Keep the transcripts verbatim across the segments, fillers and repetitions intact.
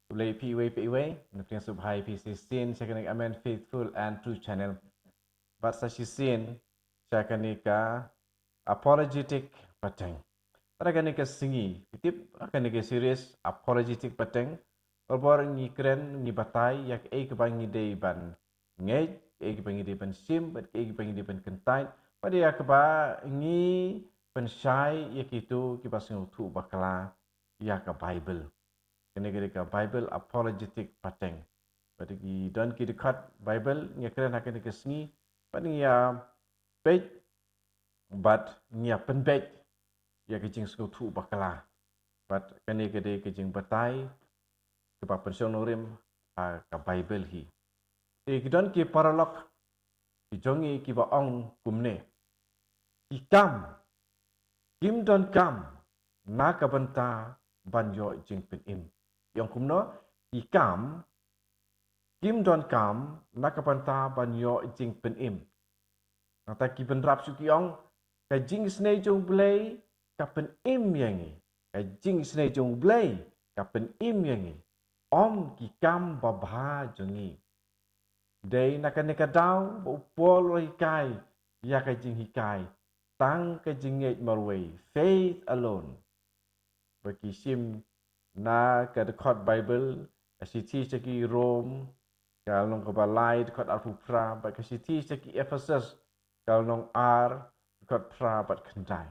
Khublei phi iwei pa iwei, nga pdiang sngewbha ïa phi shisien sha kane ka Amen Faithful and True Channel. Bad sa shisien sha kane ka Apologetic Pateng. Bad ha kane ka sngi, phi tip, ha kane ka series Apologetic Pateng, barabor ngi kren, ngi batai ïa kaei kaba ngi dei ban ngeit, kaei kaba ngi dei ban shim, bad kaei kaba ngi dei ban kyntait, bad ïa kaba ngi pynshai ïa kito kiba sngewthuh bakla ïa ka Baibl. Kane ka dei ka Baibl Apologetic Pateng. Bad ki don ki dkhot Baibl ngi ïa kren ha kane ka sngi, bad ngi ïa peit, bad ngi ïa pynbeit ïa ka jingsngewthuh bakla. Bad kane ka dei ka jingbatai kaba pynshong nongrim ha ka Baibl hi. Te ki don ki paralok ki jong ngi kiba ong kumne: Ki kam kim donkam na ka bynta ban ïoh jingpynim. Ki ong kumno? Ki kam kim donkam na ka bynta ban ïoh jingpynim. Nangta ki bynrap shuh ki ong, ka jingisynei jong U Blei ka pynim ïa ngi. Ka jingisynei jong U Blei ka pynim ïa ngi, ym ki kam babha jong ngi. Dei na kane ka daw ba u Paul u la hikai ïa ka jinghikai tang ka jingngeit marwei, faith alone. Ba ki shim na ka dkhot Baibl, ka shithi sha ki Rom, ka lynnong kaba lai, dkhot arphew phra, bad ka shithi sha ki Ephesus, ka lynnong ar, dkhot phra bad khyndai.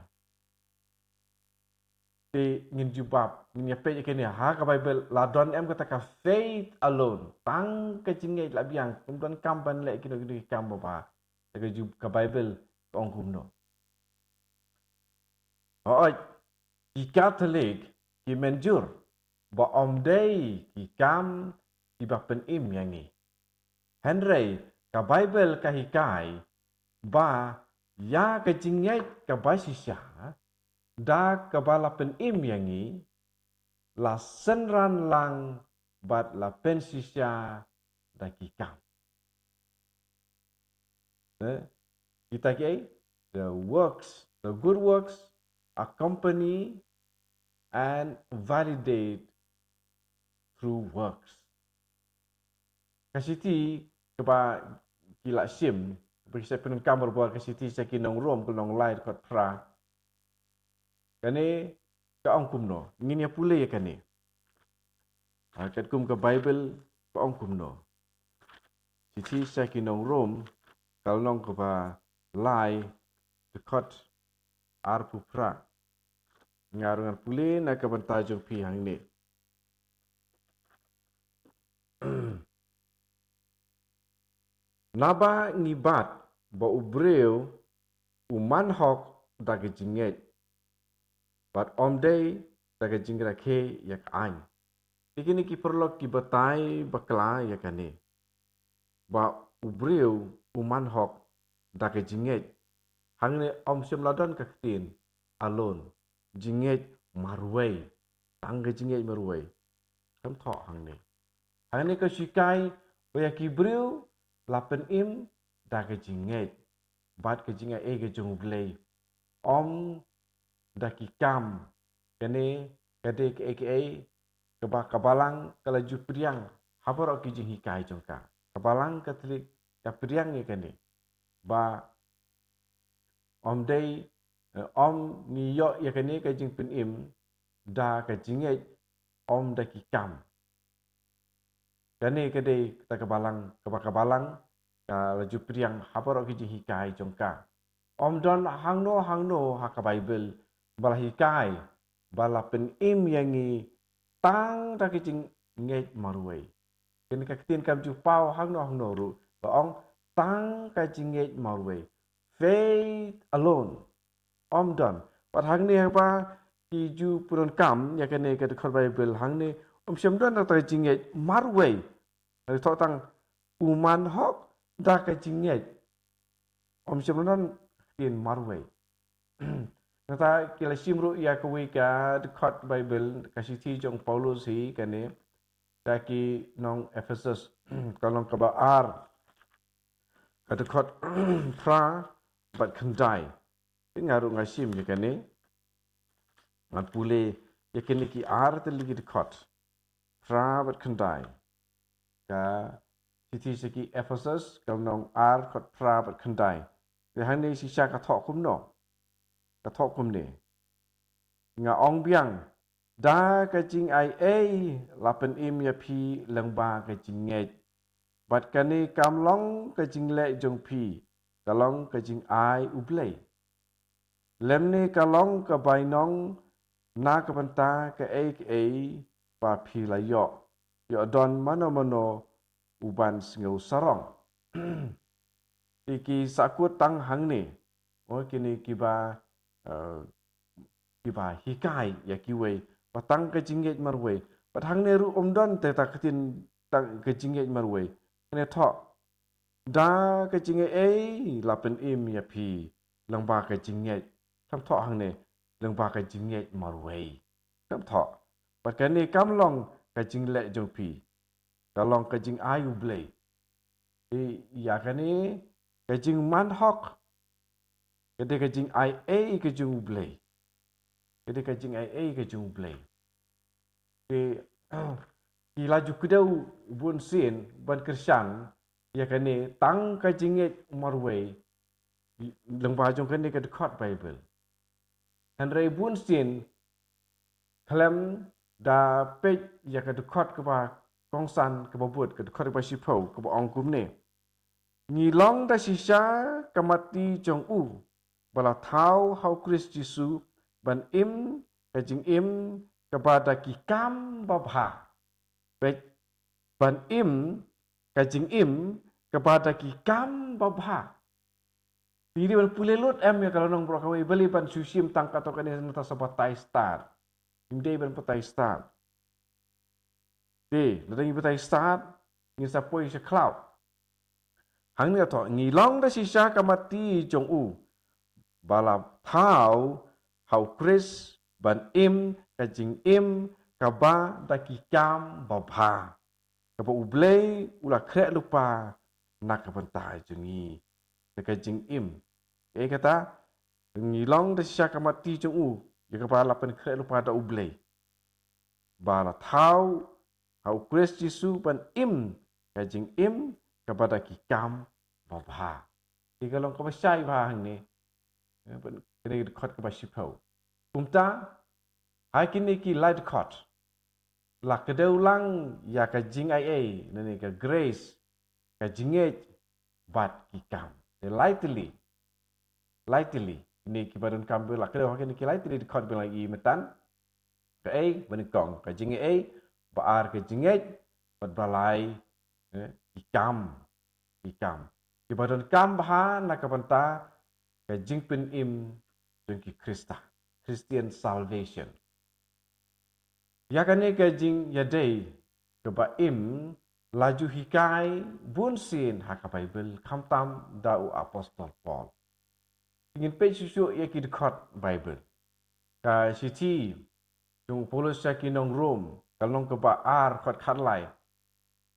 Te ngin jubab, ngin ïa peit ïa kine, ha ka Baibl la don em kata ka faith alone, tang ka jingngeit la biang, kim donkam ban leh kino kino ki kam babha. Te ka ju-, ka Baibl ka ong kumno? Hooid, ki Katholik ki mynjur ba ym dei ki kam kiba pynim ïa ngi. Hynrei ka Baibl ka hikai ba ïa ka jingngeit kaba shisha, da kaba la pynim ïa ngi, la synran lang bad la pynshisha da ki kam. Eh, kita kiei, the works, the good works accompany and validate through works. Ka shithi kaba ki la shim, kaba ki sa pyndonkam barabor, ka shithi sha ki nong Rom, ka lynnong lai, dkhot phra. Kane ka ong kumno? Ngin ïa pule ïa kane. Ha, katkum ka Baibl ka ong kumno? Shithi sha ki nong Rom, ka lynnong kaba lai, dkhot arphew phra. Nga ruh ngan pule na ka bynta jong phi hangne. Naba ngi bat ba u briew u man hok da ka jingngeit, bad ym dei da ka jingrakhe ïa ka aiñ. Te kine ki paralok ki batai bakla ïa kane, ba u briew u man hok da ka jingngeit. Hangne ym shym la don ka ktien alone, jingngeit marwei, tang ka jingngeit marwei. Kam thoh hangne. Hangne ka shu hikai ba ïa ki briew la pynim da ka jingngeit bad ka jingaiei ka jong U Blei, ym da ki kam. Kane ka dei kaei kaei kaba ka Balang ka la ju pdiang ha baroh ki jinghikai jong ka. Ka Balang Katholik ka pdiang ïa kane, ba ym dei, eh, ym ngi ïoh ïa kane ka jingpynim da ka jingngeit, ym da ki kam. Kane ka dei kata ka Balang, kaba ka Balang ka la ju pdiang ha baroh ki jinghikai jong ka. Ym don hangno hangno ha ka Baibl ba la hikai ba la pynim ïa ngi tang da ka jingngeit marwei. Kane ka ktien kam ju paw hangno hangno ruh, ba ong tang ka jingngeit marwei, faith alone. Ym don. Bad hangne haba ki ju pyndonkam ïa kane ka dkhot Baibl hangne, ym shym don da ka jingngeit marwei. Hynrei thoh tang u man hok da ka jingngeit. Ym shym don ktien marwei. Nangta ki la shim ruh ïa kawei ka dkhot Baibl, ka shithi jong u Paulus hi kane, sha ki nong Ephesus, ka lynnong kaba ar, ka dkhot phra bad khyndai. Te nga ruh nga shim ïa kane. Ngan pule ïa kine ki ar tylli ki dkhot. phra bad khyndai. Ka shithi sha ki Ephesus, ka lynnong ar, dkhot phra bad khyndai. Te hangne shisha ka thoh kumno? Ka thoh kumne: Nga ong biang, da ka jingai ei la pynim ïa phi lyngba ka jingngeit. Bad kane kam long ka jingleh jong phi, ka long ka jingai U Blei. Lymne ka long ka bainong na ka bynta kaei kaei ba phi la ïoh, ïoh don mano mano uban sngew sarong. Te ki sahkut tang hangne. O, kine kiba, eh, kiba hikai ïa kiwei ba tang ka jingngeit marwei. Bad hangne ruh ym don te ta ka ktien tang ka jingngeit marwei. Hangne thoh, da ka jingai ei la pynim ïa phi lyngba ka jingngeit. Kam thoh hangne lyngba ka jingngeit marwei. Kam thoh. Bad kane kam long ka jingleh jong phi, ka long ka jingai U Blei. Te ïa kane ka jingman hok, ka dei ka jingai ei ka jong U Blei. Ka dei ka jingai ei ka jong U Blei. Te ki la ju kdew bunsien ban kyrshan ïa kane tang ka jingngeit marwei lyngba jong kane ka dkhot Baibl. Hynrei bunsien khlem da peit ïa ka dkhot kaba kongsan kaba bud, ka dkhot kaba shiphew, kaba ong kumne: Ngi long da shisha ka mati jong u, ba la thaw ha u Khrist Jisu ban im ka jingim kaba da ki kam babha. Peit, ban im ka jingim kaba da ki kam babha. Te ngi dei ban pule lut em ïa ka lynnong baroh kawei, balei ban shu shim tang katto katne, nangta sa batai stad? Ngim dei ban batai stad. Te lada ngi batai stad, ngin sa poi sha khlaw. Hangne thoh, ngi long da shisha ka mati jong u, ba la thaw ha u Khrist ban im ka jingim kaba da ki kam babha, kaba U Blei u la khreh lypa na ka bynta jong ngi. Da ka jingim, eh, kata, ngi long da shisha ka mati jong u, ïa kaba la pynkhreh lypa da U Blei, ba la thaw ha u Khrist Jisu ban im ka jingim kaba da ki kam babha. Te ka long kaba shai bha hangne. Eh, ban, kane ka dkhot kaba shiphew. Kumta ha kine ki lai dkhot la kdew lang ïa ka jingai ei, lane ka grace, ka jingngeit bad ki kam. Te lai tylli, lai tylli, kine kiba donkam ba la kdew ha kine ki lai tylli dkhot ba la ïohi myntan. Kaei, ba nyngkong ka jingai ei, ba ar ka jingngeit, bad ba lai, eh, ki kam, ki kam. Kiba donkam bha na ka bynta ka jingpynim jong ki Khristan, Christian salvation. Ïa kane ka jingïadei kaba im la ju hikai bunsien ha ka Baibl, khamtam da u apostol Paul. Ngin peit shuh shuh ïa ki dkhot Baibl. Ka shithi jong u Paulus sha ki nong Rom, ka lynnong kaba ar, dkhot khatlai.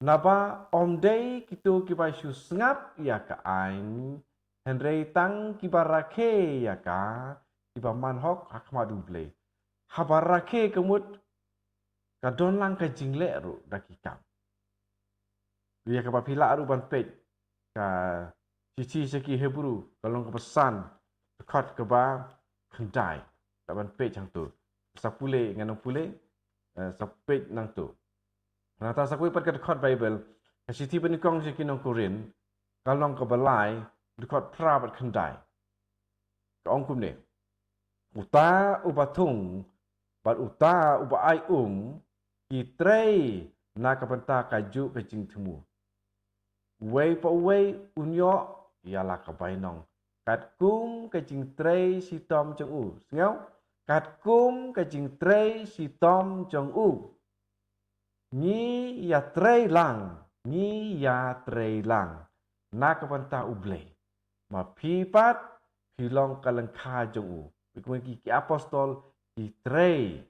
Naba ym dei kito kiba shu sngap ïa ka aiñ, hynrei tang kiba rakhe ïa ka, kiba man hok ha khmat U Blei. Haba rakhe ka mut ka don lang ka jingleh ruh da ki kam. Ïa kaba phi lah ruh ban peit ka shithi sha ki Hebru, ka lynnong kaba san, dkhot kaba khyndai. Lah ban peit hangto. Sa pule, ngan ym pule, eh, sa peit nangto. Nangta sa kawei pat ka dkhot Baibl, ka shithi ba nyngkong sha ki nong Korinth, ka lynnong kaba lai, dkhot phra bad khyndai. Ka ong kumne: Uta uba thung bad uta uba ai um ki trei na ka bynta kajuh ka jingthmu. Uwei pa uwei un ïoh ïa la ka bainong katkum ka jingtrei shitom jong u. Sngew? Katkum ka jingtrei shitom jong u. Ngi ïatrei lang, ngi ïatrei lang na ka bynta U Blei. Ma phi pat phi long ka lyngkha jong u. Phi kum ki, ki apostol ki trei.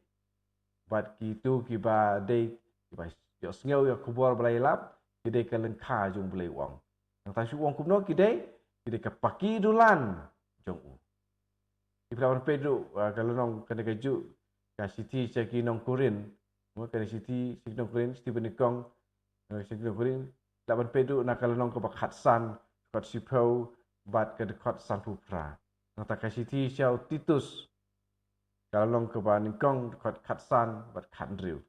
Bad kito kiba dei, kiba ïohsngew ïa ka khubor ba la ïalap, ki dei ka lyngkha jong U Blei, u ong. Nangta shu ong kumno ki dei, ki dei ka paki dulan jong u. Phi lah ban peit ruh, ah, ka lynnong kane kajuh, ka shithi sha ki nong Korinth, Mo, kane shithi, shithi Nongkorinth, shithi banyngkong, eh, shithi Nongkorinth, lah ban peit ruh na ka lynnong kaba khatsan, dkhot shiphew, bad ka dkhot sanphew phra. Nangta ka shithi sha u Titus, ka lynnong kaba nyngkong, dkhot khatsan, bad khathynriew.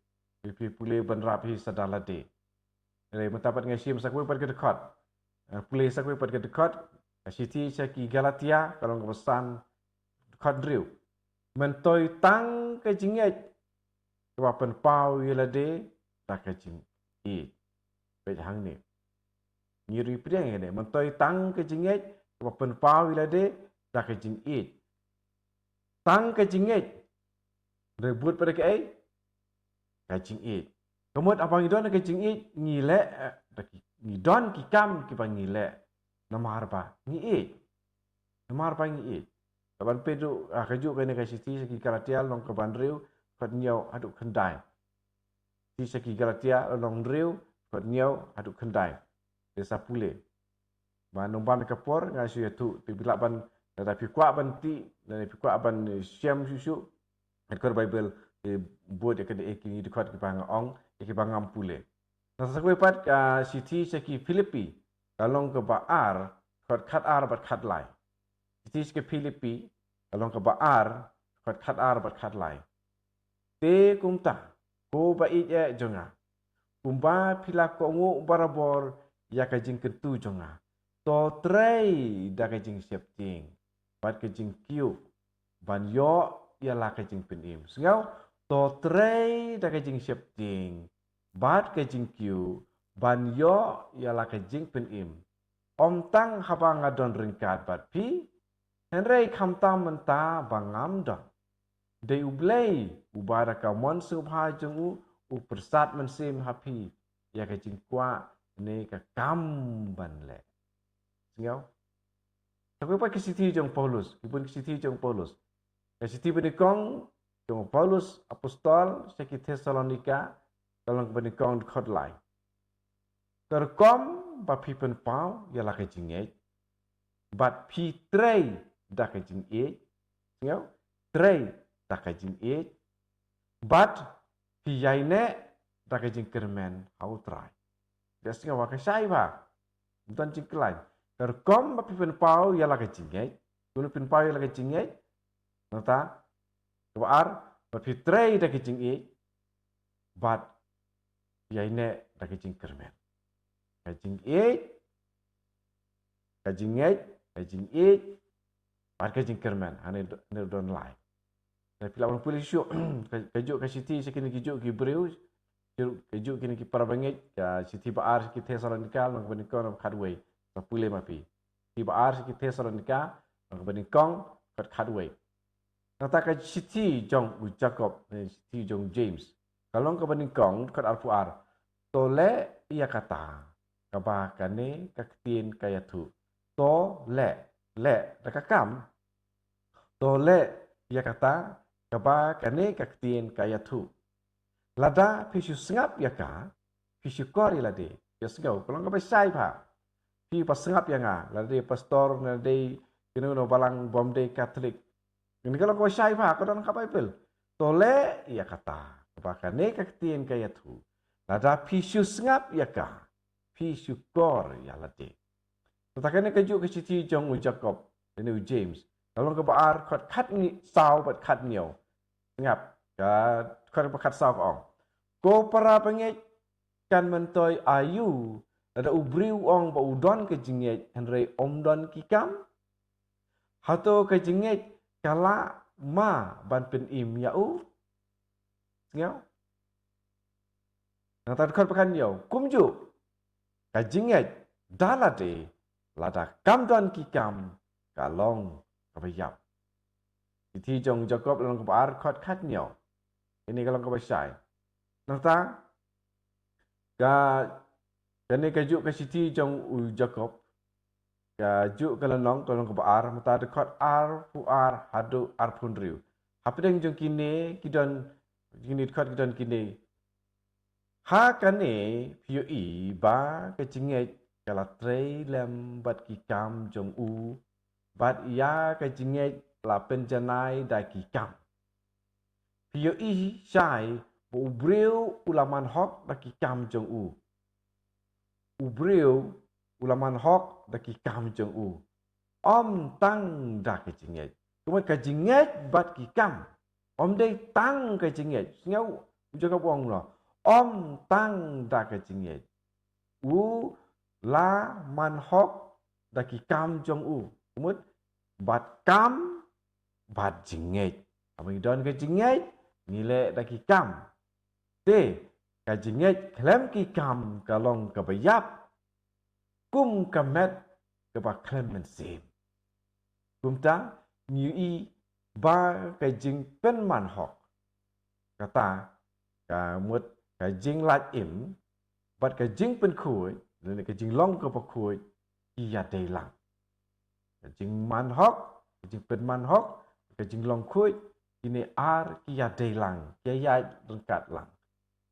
Phi, phi pule bynrap hi sa da lade. Hynrei mynta pat nga shim sa kawei pat ka dkhot. Eh, pule sa kawei pat ka dkhot. Ka shithi sha ki Galatia, ka lynnong kaba san, dkhot hynriew. Myntoi tang ka jingngeit kaba pynpaw ïa lade da ka jingïeit. Peit hangne. Ngi ruh pdiang ïa kane. Myntoi tang ka jingngeit kaba pynpaw ïa lade da ka jingïeit. Tang ka jingngeit. Hynrei bud pat da kaei? Ka jingïeit. Ka mut haba ngi don ka jingïeit, ngi leh, eh, da ki, ngi don ki kam kiba ngi leh namar ba ngi ïeit. Namar ba ngi ïeit. Lah ban peit ruh, ah, kajuh kane ka shithi sha ki Galatia, lynnong kaba hynriew, dkhot hynñiew haduh khyndai. Shithi sha ki Galatia, lynnong hynriew, dkhot hynñiew haduh khyndai. Te sa pule. Ba nang ban ka por nga shu ïathuh, te phi lah ban, lada phi kwah ban tip, lada phi kwah ban, eh, shem shuh shuh, ka dkhot Baibl, eh, bud ïa kane, eh, kine ki dkhot kiba nga ong, eh, kiba ngam pule. Nangta sa kawei pat ka shithi sha ki Philippi, ka lynnong kaba ar, dkhot khatar bad khatlai. Shithi sha ki Philippi, ka lynnong kaba ar, dkhot khatar bad khatlai. Te kumta, ko ba ïeit eh jong nga, kumba phi la kohnguh barabor ïa ka jingkyntu jong nga, to trei da ka jingsheptieng bad ka jingkyiuh ban ïoh ïa la ka jingpynim. Sngew, to trei da ka jingsheptieng bad ka jingkyiuh ban ïoh ïa la ka jingpynim. Ym tang haba nga don ryngkat bad phi, hynrei khamtam mynta ba ngam don. Dei U Blei uba da ka mon sngewbha jong u, u pyrsad mynsiem ha phi ïa ka jingkwah ne ka kam ban leh. Sngew? Sa kawei pat ka shithi jong u Paulus, ki bun ki shithi jong u Paulus. Ka shithi banyngkong jong u Paulus apostol sha ki Thessalonika, ka lynnong banyngkong, dkhot lai. Ka rukom ba phi pynpaw ïa la ka jingngeit bad phi trei da ka jingïeit. Sngew? Trei da ka jingïeit bad phi ïaineh da ka jingkyrmen ha U Trai. Te sngew, ka shai bha. Don jingkhlaiñ. Ka rukom ba phi pynpaw ïa la ka jingngeit. Kumno pynpaw ïa la ka jingngeit? Nangta, kaba ar, ba phi trei da ka jingïeit bad ïaineh da ka jingkyrmen. Ka jingïeit, ka jingngeit, ka jingïeit bad ka jingkyrmen. Hangne do-, hangne don lai. Te phi lah ban pule shuh, ka, kajuh ka shithi sha kine kijuh ki briew, kajuh kine ki para bangeit, ka shithi ba ar sha ki Thessalonika, lynnong kaba nyngkong, dkhot khatwei. Sa pule ma phi. Shithi ba ar sha ki Thessalonika, lynnong kaba nyngkong, dkhot khatwei. Nangta ka shithi jong u Jakob, eh, shithi jong u James, ka lynnong kaba nyngkong, dkhot arphew ar. To leh ïa kata kaba kane ka ktien ka ïathuh. To leh, leh da ka kam. To leh ïa kata kaba kane ka ktien ka ïathuh. Lada phi shu sngap ïa ka, phi shukor ïa lade. Ïa sngew, ka long kaba shai bha. Phi ba sngap ïa nga, lada dei pastor, lada dei kino kino balang bym dei Katholik. Kane ka long kaba shai bha, ka don ha ka Baibl. To leh ïa kata kaba kane ka ktien ka ïathuh. Lada phi shu sngap ïa ka, phi shukor ïa lade. Nangta kane kajuh ka shithi jong u Jakob, lane u James, ka lynnong kaba ar, dkhot khatsaw bad khathynñiew. Sngap, ka dkhot kaba khatsaw ka ong: Ko para bangeit, kan myntoi aïu lada u briew u ong ba u don ka jingngeit hynrei um don ki kam? Hato ka jingngeit ka lah ma ban pynim ïa u? Sngew? Nangta dkhot ba khathynñiew, kumjuh ka jingngeit da lade, lada kam don ki kam, ka long kaba ïap. Shithi jong u Jakob, lynnong kaba ar, dkhot khathynñiew. Kane ka long kaba shai. Nangta ka, kane kajuh ka shithi jong u Jakob, kajuh ka lynnong, ka lynnong kaba ar, mynta dkhot arphew ar haduh arphew hynriew. Hapdeng jong kine ki don, kine dkhot ki don kine. Ha kane phi ïohi ba ka jingngeit ka la trei lem bad ki kam jong u, bad ïa ka jingngeit la pynjanai da ki kam. Phi ïohi shai ba u briew u la man hok da ki kam jong u. U briew u la man hok da ki kam jong u. Ym tang da ka jingngeit. Kumta ka jingngeit bad ki kam. Ym dei tang ka jingngeit. Sngap, u Jakob u ong kumno? Ym tang da ka jingngeit. U la man hok da ki kam jong u. Kumta bad kam bad jingngeit. Haba ngi don ka jingngeit, ngi leh da ki kam. Te, ka jingngeit khlem ki kam ka long kaba ïap kum ka met kaba khlem mynsiem. Kumta, ngi ïohi ba ka jingpynman hok, kata ka mut ka jinglait im bad ka jingpynkhuid, lane ka jinglong kaba khuid, ki ïadei lang. Ka jingman hok, ka jingpynman hok, ka jinglong khuid, kine ar ki ïadei lang, ki ïaid ryngkat lang.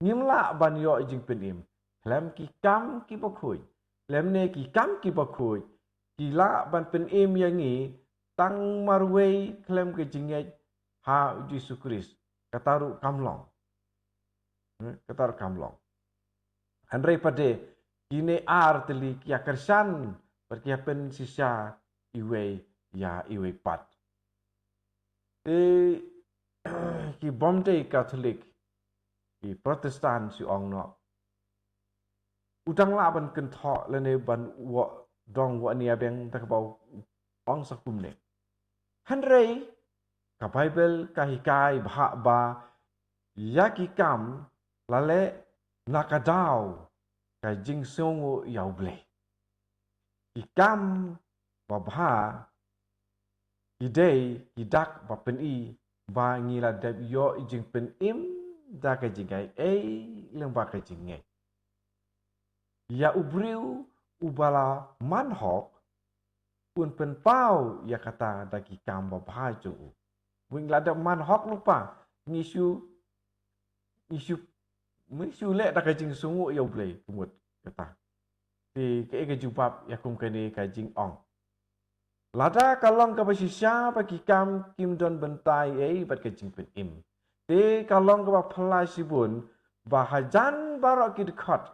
Ngim lah ban ïoh jingpynim khlem ki kam kiba khuid. Lymne ki kam kiba khuid ki lah ban pynim ïa ngi tang marwei khlem ka jingngeit ha u Jisu Khrist. Kata ruh kam long. Hmm, kata ruh kam long. Hynrei pat de, kine ar tylli ki ïa kyrshan bad ki ïa pynshisha iwei ïa iwei pat. Te ki bym dei Katholik, ki Protestant shu ong noh, u dang lah ban kynthoh lane ban wad dong wad nia biang da kaba u ong sa kumne. Hynrei ka Baibl ka hikai bha ba ïa ki kam la leh na ka daw ka jingsngewnguh ïa U Blei. Ki kam babha ki dei ki dak ba pyni ba ngi la dep ïoh jingpynim da ka jingaiei lyngba ka jingngeit. Ïa u briew uba la man hok, un pynpaw ïa kata da ki kam babha jong u. Ba ngi la dep man hok lypa, ngi shu, ngi shu, ngi shu leh da ka jingsngewnguh ïa U Blei, kumta kata. Te kaei ka jubab ïa kum kane ka jingong? Lada ka long kaba shisha ba ki kam kim don bynta ei bad ka jingpynim, te ka long kaba phylla shibun ba hajan baroh ki dkhot,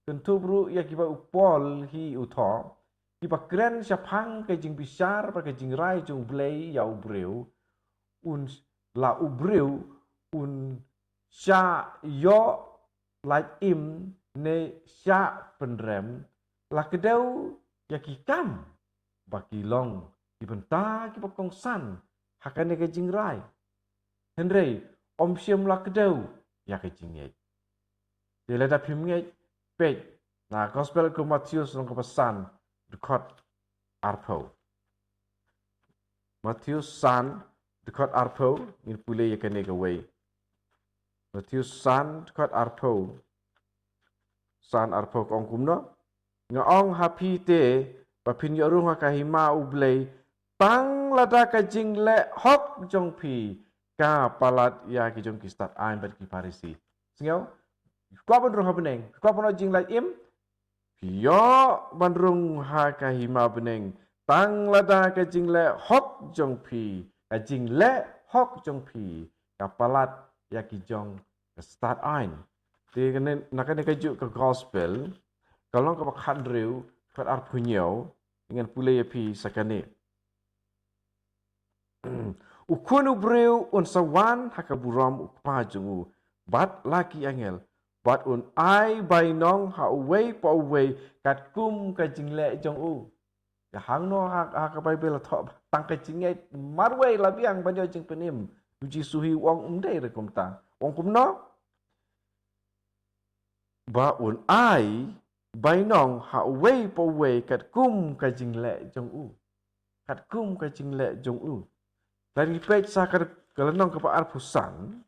kynthup ruh ïa kiba u Paul hi u thoh, kiba kren shaphang ka jingbishar bad ka jingrai jong U Blei ïa u briew, un, la u briew un shah ïoh lait im ne shah pynrem, la kdew ïa ki kam ba ki long ki bynta kiba kongsan ha kane ka jingrai. Hynrei ym shym la kdew ïa ka jingngeit. Te lada phim ngeit, peit na Gospel u Mathaios lynnong kaba san, dkhot arphew. Mathaios san, dkhot arphew, ngin pule ïa kane kawei. Mathaios san, dkhot arphew. San arphew ka ong kumno? Nga ong ha phi te, ba phin ïoh rung ha ka hima U Blei tang lada ka jingleh hok jong phi ka palat ïa ki jong ki stad aiñ bad ki Pharisi. Sngap, kwah ban rung ha bneng, kwah ban ïoh jinglait im, phi ïoh ban rung ha ka hima bneng tang lada ka jingleh hok jong phi, ka jingleh hok jong phi ka palat ïa ki jong ka stad aiñ. Te kane, na kane kajuh ka Gospel ka long kaba khathynriew, dkhot arphew hynñiew, ngan pule ïa phi sa kane. U Khun u briew un sa wan ha ka burom u Kpa jong u bad la ki angel, bad un ai bainong ha uwei pa uwei katkum ka jingleh jong u. Ïa hangno ha, ha ka Baibl la thoh tang ka jingngeit marwei la biang ban ïoh jingpynim? U Jisu hi u ong ym dei re kumta. U ong kumno? Ba un ai bainong ha uwei pa uwei katkum ka jingleh jong u. Katkum ka jingleh jong u. Lada ngi peit sa ka, ka lynnong kaba arphew san.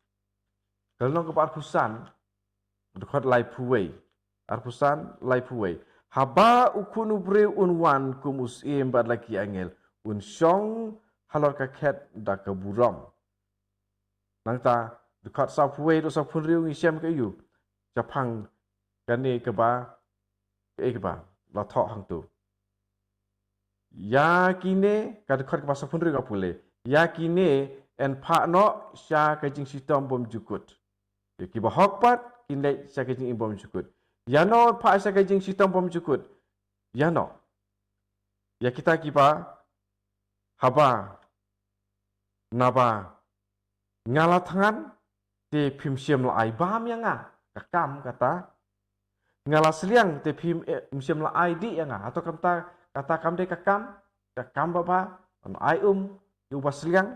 Ka lynnong kaba arphew san, dkhot laiphew wei. Arphew san, laiphew wei. Haba u Khun u briew un wan kum u syiem bad la ki angel, un shong halor ka khet da ka burom. Nangta dkhot sawphew wei, dkhot sawphew hynriew ngi shem ka ïa u shaphang kane kaba, kaei kaba la thoh hangto. Ïa kine, ka dkhot kaba sawphew hynriew ka pule, ïa kine yn phah noh sha ka jingshitom bymjukut. Ïa kiba hok pat kin leit sha ka jingim bymjukut. Ïano phah sha ka jingshitom bymjukut? Ïano? Ïa kita kiba haba, naba nga la thngan, te phim shym la ai bam ïa nga ka kam kata. Nga la sliang, te phim, eh, phim shym la ai dih ïa nga. Hato kata, kata kam dei ka kam, ka kam babha? Ban ai um ïa uba sliang.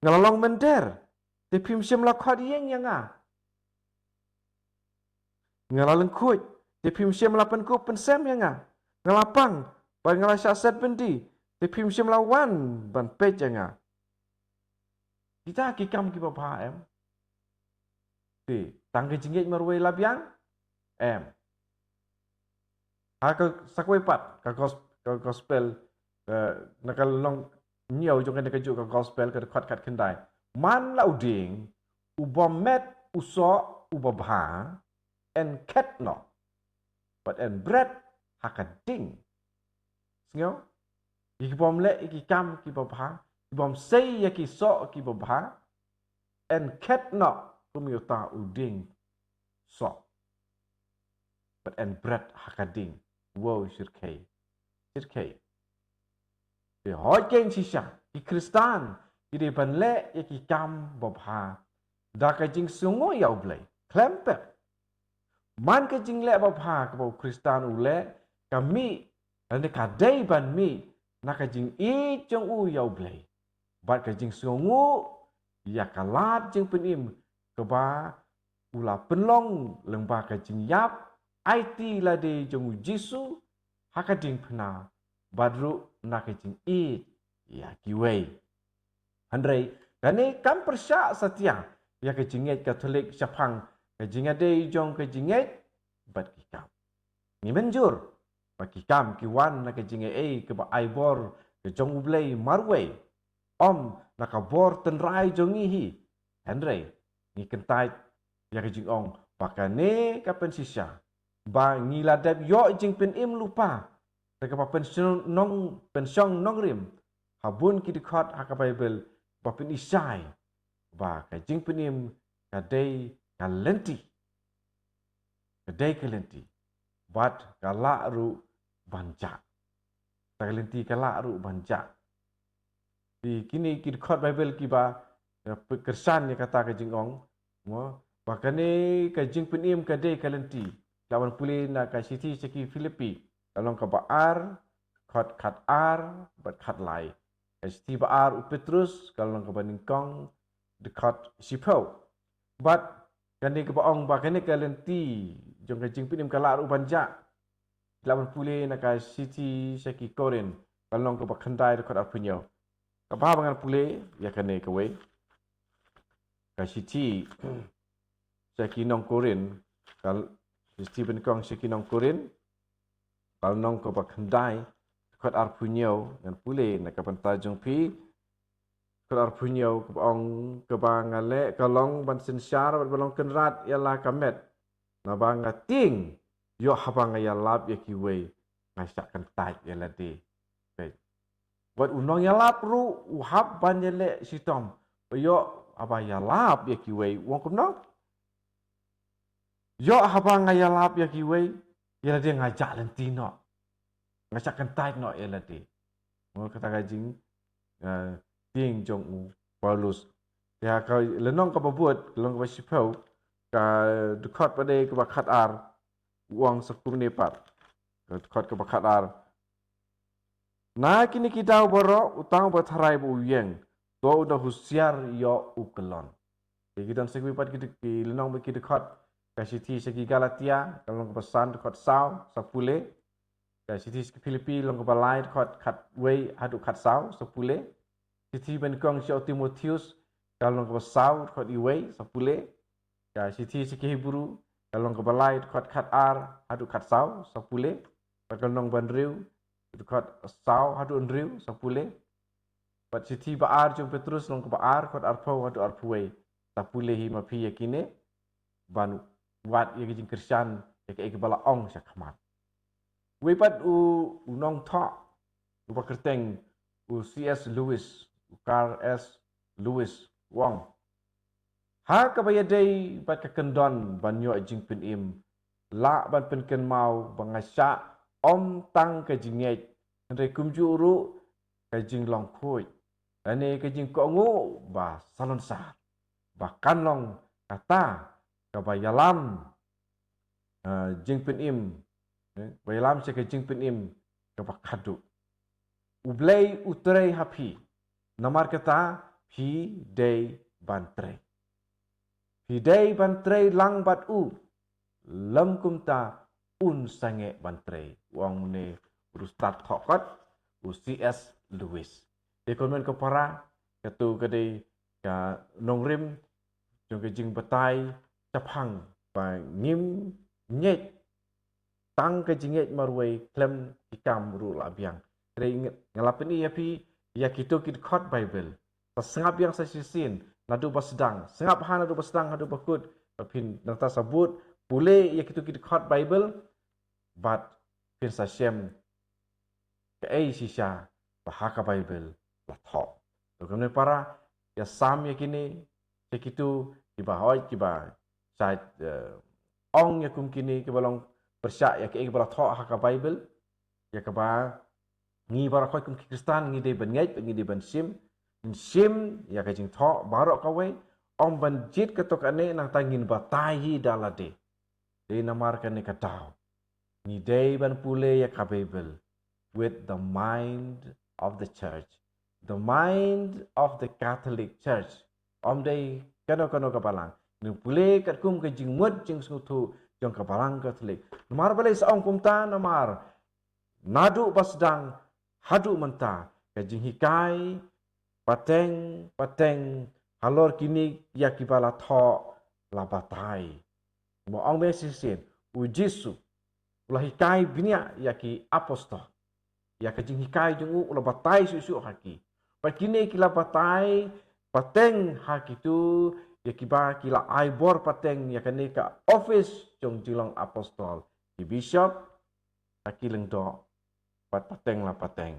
Nga la long mynder, te phim shym la khot ïing ïa nga. Nga la lyngkhuid, te phim shym la pynkup pynsem ïa nga. Nga la pang, bad nga la shah set byndi, te phim shym la wan ban peit ïa nga. Kita ki kam kiba bha, em? Te tang ka jingngeit marwei la biang? Em. Ha ka sa kawei pat ka gos-, ka gospel, eh, na ka lynnong hynñiew jong kane kajuh ka gospel, ka dkhot khatkhyndai. Man la u dieng u bym met u soh u babha, yn khet noh bad yn bret ha ka ding. Sngew? Ïa ki bym leh ïa ki kam kiba bha, ki bym sei ïa ki soh kiba bha, yn khet noh kum ïa uta u dieng soh bad yn bret ha ka ding. Wow, shyrkhei. Shyrkhei. Te hooid kein shisha, ki Khristan ki dei ban leh ïa ki kam babha da ka jingsngewnguh ïa U Blei. Khlem pep. Man ka jingleh babha kaba u Khristan u leh, ka mih, lane ka dei ban mih na ka jingïeit jong u ïa U Blei, bad ka jingsngewnguh ïa ka lad jingpynim kaba u la pynlong lyngba ka jingïap aiti lade jong U Jisu ha ka diengphna, bad ruh na ka jingïeit ïa kiwei. Hynrei kane kam pyrshah satia ïa ka jingngeit Katholik shaphang ka jingïadei jong ka jingngeit bad ki kam. Ngi mynjur ba ki kam ki wan na ka jingaiei kaba ai bor ka jong U Blei marwei, ym na ka bor tynrai jong ngi hi. Hynrei ngi kyntait ïa ka jingong ba kane ka pynshisha ba ngi la dep ïoh jingpynim lypa da kaba pynshong nong-, pynshong nongrim ha bun ki dkhot ha ka Baibl ba pyni shai ba ka jingpynim ka dei ka lynti. Ka dei ka lynti. Bad ka lah ruh ban jah. Ka lynti ka lah ruh ban jah. Te kine ki dkhot Baibl kiba, eh, pynkyrshan ïa kata ka jingong, mo, ba kane ka jingpynim ka dei ka lynti. Lah ban pule na ka shithi sha ki Philippi, ka lynnong kaba ar, dkhot khatar bad khatlai. Ka shithi ba ar u Petrus, ka lynnong kaba nyngkong, dkhot shiphew. Bad kane kaba ong ba kane ka lynti jong ka jingpynim ka lah ruh ban jah, lah ban pule na ka shithi sha ki Korinth, ka lynnong kaba khyndai, dkhot arphew hynñiew. Kaba bha ba ngan pule ïa kane kawei. Ka shithi sha ki nong Korinth, ka l-, shithi ba nyngkong sha ki nong Korinth, ka lynnong kaba khyndai, dkhot arphew hynñiew. Ngan pule na ka bynta jong phi. Dkhot arphew hynñiew kaba ong, kaba nga leh ka long ban synshar bad ban long kynrad ïa la ka met. Naba nga tieng, ïoh haba nga ïalap ïa kiwei, nga shah kyntait ïa lade. Peit. Wat u nongïalap ruh u hap ban ïaleh shitom ba ïoh haba ïalap ïa kiwei, u ong kumno? Ïoh haba nga ïalap ïa kiwei, ïa lade nga jah lynti noh. Nga shah kyntait noh ïa lade. Mo, kata ka jing, eh, tieng jong u Paulus. Ïa ka lynnong kaba bud, lynnong kaba shiphew, ka dkhot ba dei kaba khatar, u ong sa kumne pat. Ka dkhot kaba khatar. Na kine ki daw baroh, uta uba tharai ba u ïeng, to u da husiar ïoh u kyllon. Te ki don sa kiwei pat ki, ki lynnong bad ki dkhot, ka shithi sha ki Galatia, ka lynnong kaba san, dkhot saw, sa pule. Ka shithi sha ki Philippi, lynnong kaba lai, dkhot khatwei haduh khatsaw, sa pule. Shithi ba nyngkong sha u Timotheus, ka lynnong kaba saw, dkhot iwei, sa pule. Ka shithi sha ki Hebru, ka lynnong kaba lai, dkhot khatar haduh khatsaw, sa pule. Bad ka lynnong ba hynriew, dkhot saw haduh hynriew, sa pule. Bad shithi ba ar jong u Petrus, lynnong kaba ar, dkhot arphew haduh arphew wei, sa pule hi ma phi ïa kine, ban wad ïa ka jingkyrshan ïa kaei kaba la ong sha khmat. Wei pat u, u nongthoh, uba kyrteng u C S Lewis, u Carl S Lewis, u ong, Ha kaba ïadei bad ka kyndon ban ïoh jingpynim, lah ban pynkynmaw ba nga shah ym tang ka jingngeit, hynrei kumjuh ruh ka jinglong khuid, lane ka jingkohnguh ba salonsar, ba kan long kata kaba ïalam, ah, jingpynim, eh, ba ïalam sha ka jingpynim kaba khadduh. U Blei u trei ha phi, namar kata phi dei ban trei. Phi dei ban trei lang bad u, lym kumta un sangeh ban trei, u ong une u riewstad thohkot, u C S Lewis. Te ko hynmen ko para, kato ka dei ka nongrim jong ka jingbatai shaphang ba ngim ngeit tang ka jingngeit marwei khlem ki kam ruh la biang. Hynrei nga la pyni ïa phi ïa kito ki dkhot Bible. Sa sngap biang sa shisien naduh ba sdang, sngap ha naduh ba sdang haduh ba kut, ba phin nangta sa bud pule ïa kito ki dkhot Bible, bad phin sa shem kaei shisha ba ha ka Bible la thoh. To ko hynmen para, ïa sam ïa kine, ïa kito kiba hoi, kiba shait, eh, ong ïa kum kine, kiba long pyrshah ïa kaei kaba la thoh ha ka Bible, ïa kaba ngi baroh kum ki Khristan ngi dei ban ngeit, ngi dei ban shim, shim ïa ka jingthoh baroh kawei, ym ban jied kato kane nangta ngin batai hi da lade. Dei namar kane ka daw ngi dei ban pule ïa ka Bible with the mind of the church, the mind of the Catholic Church. Ym dei kano kano ka balang. Ngin pule katkum ka jingmut jingsngewthuh jong ka balang Katholik. Namar balei sa ong kumta? Namar naduh ba sdang haduh mynta ka jinghikai pateng pateng halor kine ïa kiba la thoh la batai. Mo ong biang shisien, u Jisu u la hikai bniah ïa ki apostol. Ïa ka jinghikai jong u u la batai shuh shuh ha ki. Bad kine ki la batai pateng ha kito ïa kiba ki la ai bor pateng ïa kane ka office jong jinglong apostol, ki bishop, ha ki lyngdoh, bad pateng la pateng.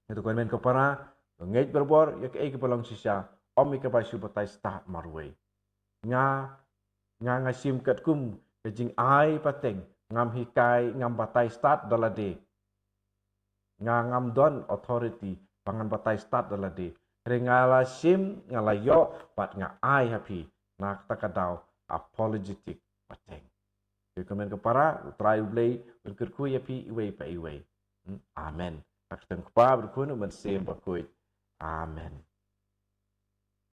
Ïa to ko hynmen ko para, ngeit barabor ïa kaei kaba long shisha, ym ïa kaba shu batai stad marwei. Nga, nga nga shim katkum ka jingai pateng, ngam hikai, ngam batai stad da lade. Nga ngam don authority ba ngan batai stad da lade. Hynrei nga la shim, nga la ïoh, bad nga ai ha phi na kata ka daw apologetic pateng. Ïa ko hynmen ko para, U Trai U Blei un kyrkhu ïa phi iwei pa iwei. Hmm, amen. Ha ka kyrteng U Kpa, bad U Khun, bad U Mynsiem Bakhuid. Amen.